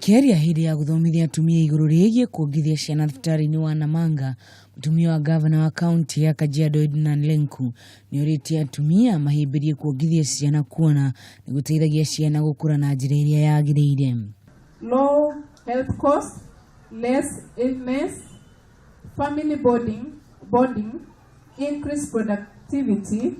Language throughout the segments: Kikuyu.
Akĩaria hĩndĩ ya gũthomithia atumia igũrũ rĩgiĩ kuongithia ciana thibitarĩ-inĩ wa Namanga, mũtumia wa gavana wa kaunti ya Kajiado Edna Lenku nĩorĩtie atumia mahĩmbĩrie kuongithia ciana kuona nĩ gũteithagia ciana gũkũra na njĩra ĩrĩa yagĩrĩire. Low health costs, less illness, family bonding, increased productivity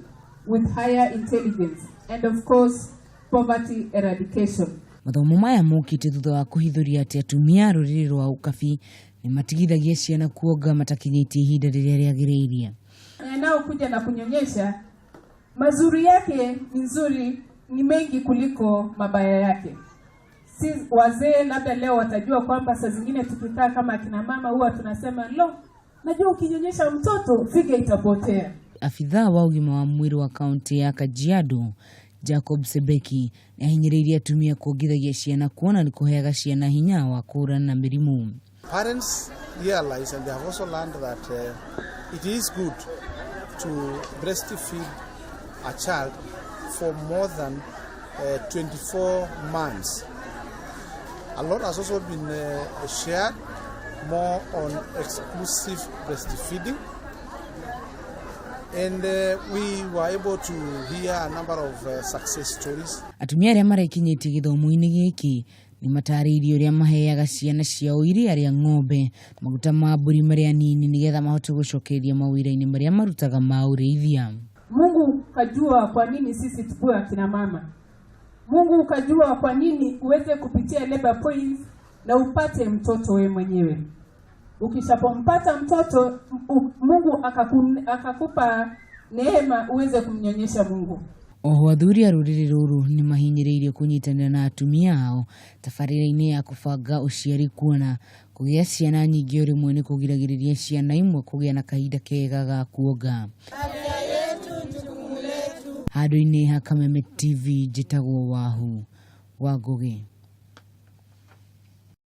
with higher intelligence, and of course, poverty eradication. Mathomo maya mokĩte thutha wa kũhithũria atĩ atumia a rũrĩrĩ rwa Ũkabi nĩ matigithagia ciana kuonga matakinyĩtie ihinda rĩrĩa rĩagĩrĩire. Yanayokuja na kunyonyesha, mazuri yake ni nzuri, ni mengi kuliko mabaya yake. Si wazee labda leo watajua kwamba saa zingine tukikaa kama akina mama huwa tunasema lo, najua ukinyonyesha mtoto figa itapotea. Abithaa wa ũgima wa mwĩrĩ wa kaunti ya Kajiado Jacob Sebeki nĩ ahinyĩrĩirie atumia kuongithagia ciana kuona nĩ kũheaga ciana hinya wa kũhũrana na mĩrimũ. Parents realize, and they have also learned, that it is good to breastfeed a child for more than 24 months. A lot has also been shared more on exclusive breastfeeding. And we were able to hear a number of success stories. Atumia arĩa marekinyĩtie gĩthomo-inĩ gĩkĩ nĩ matarĩirie ũrĩa maheaga ciana ciao iria rĩa ng'ombe, maguta ma mbũri marĩ anini nĩgetha mahote gũcokereria mawĩra-inĩ marĩa marutaga ma ũrĩithia. Mungu kajua kwa nini sisi tukue akina mama. Mungu kajua kwa nini uweze kupitia labor pains na upate mtoto we mwenyewe. Ukishapompata mtoto, Mungu akakupa neema uweze kumnyonyesha Mungu. Oho athuri a rũrĩrĩ rũrũ nĩ mahinyĩrĩirio kũnyitanĩra na atumia ao tabarĩra-inĩ ya kũbanga ũciari kuona kũgĩa ciana nyingĩ o rĩmwe nĩ kũgiragĩrĩria ciana imwe kũgĩa na kahinda kega ga kuonga. Handũ-inĩ ha Kameme TV, njĩtagwo Wahu wa Ngũgĩ.